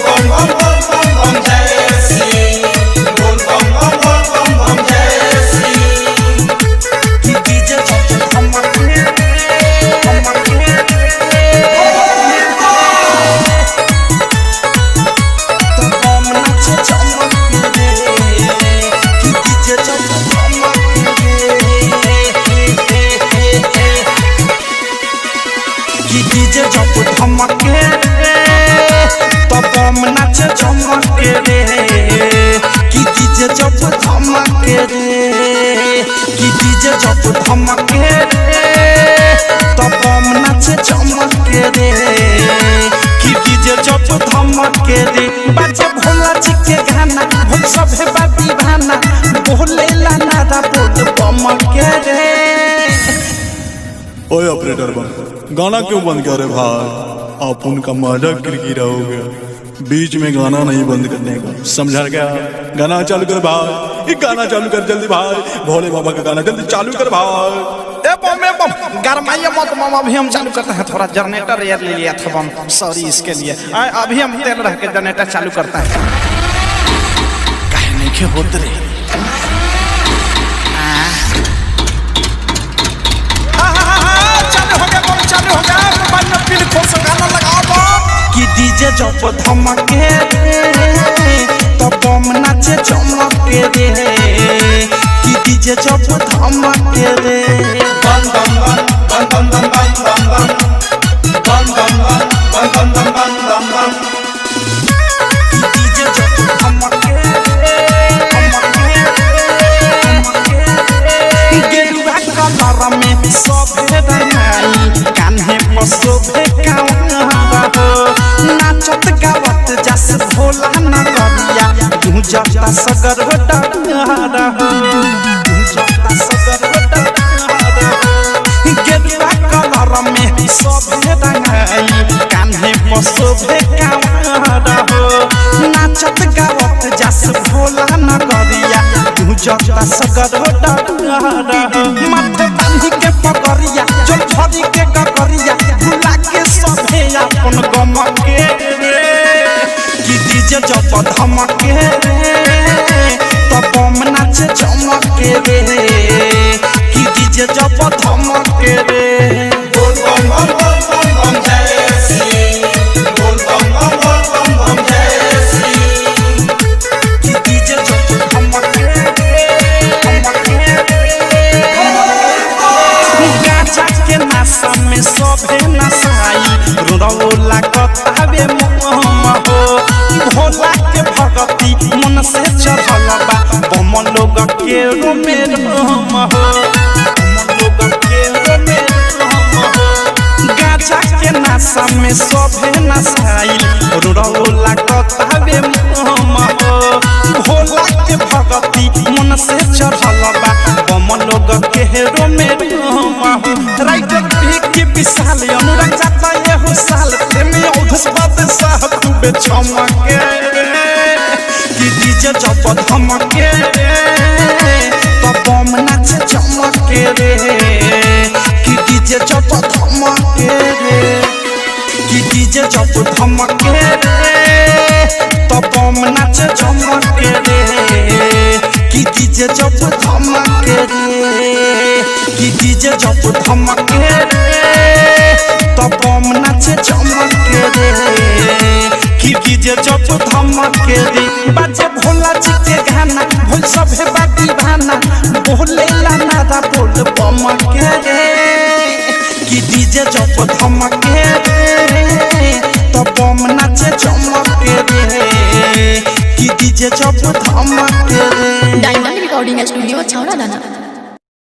बोल बम बम बोल बम बम जय श्री, बोल बम बम बोल बम बम जय श्री। कि डीजे जब धमके धमके तो बम नाचे चमके रे, कि डीजे जब धमके रे, कि डीजे जब धमके तो बम नाचे चमके रे, कि डीजे जब धमके रे, कि डीजे जब धमके तो बम नाचे चमके रे, कि डीजे जब धमके रे। बाजे भोला जी के गाना, भोल सभे बाती भाना, बोले ला नारा बोल बम के रे। ओए ऑपरेटर बम, गाना क्यों बंद कर रहे भाई? आप उनका मजा किरकिरा हो गया। बीच में गाना नहीं बंद करने का, समझा क्या? गाना चालू कर भाई, ये गाना चालू कर जल्दी भाई, भोले बाबा का गाना जल्दी चालू कर भाई। ए बम, ए बम, गरमाइए मत बम, अभी हम चालू करते हैं। थोड़ा जनरेटर एयर ले लिया था बम, सॉरी इसके लिए। अभी हम तेल रख के जनरेटर चालू करते हैं। काहे नहीं के होत रे? चालू हो गया बम, चालू हो गया। मोबाइल में पिन खोल से गाना लगाओ बम। कि डीजे जब धमके तो बम नाचे चमके रे, कि डीजे जब धमके रे। बम बम बम बम बम बम बम बम बम बम बम बम बम बम बम बम बम। डीजे जब धमके धमके धमके, गेरुआ कलर में सभे रंगाई, कान्हे पर शोभे कांवर हो, नाचत गावत जस भोला नगरिया, गूंजता सगर हो डगर हो, गूंजता सगर हो डगर हो। गेरुआ कलर में सभे रंगाई, कान्हे पर शोभे कांवर हो, नाचत गावत जस भोला नगरिया, गूंजता सगर हो डगर हो। माथे बांधी के पगरिया, जल भरी के गगरिया, भुला के सभे अपन गम के रे, कि डीजे जब धमके रे तो बम नाचे चमके रे, कि डीजे जब धमके रे। बोल बम बम बोल बम बम जय श्री, बोल बम बम बोल बम बम जय श्री। कि डीजे जब धमके धमके, गांजा के नशा में सभे नशाई, रोला कतावे मोह हो, भोला के भगती मन से चढ़ल बा, बम लोग के रोमे रोम हो, बम लोग के रोमे रोम हो। गांजा के नशा में सभे नशाई, रोला कतावे मोह हो, भोला के भगती मन से चढ़ल बा, बम लोग के रोमे रोम हो। राइटर भी के विशाल अनुराग जाता एहू साल, प्रेमी औधस बादशाह खूबे चमके रे, कि डीजे जब धमके रे तो बम नाचे चमके रे, कि डीजे जब धमके रे, कि डीजे जब धमके रे तो बम नाचे चमके रे, कि डीजे जब धमके रे, कि डीजे जब धमके रे तो बम नाचे चमके रे, कि डीजे जब धमके रे। बाजे भोला जी के गाना, भोल सभे बाती भाना, बोले ला नारा बोल बम के रे, कि डीजे जब धमके रे तो बम नाचे चमके रे, कि डीजे जब धमके रे। डायमंड रिकॉर्डिंग स्टूडियो छौड़ा दाना।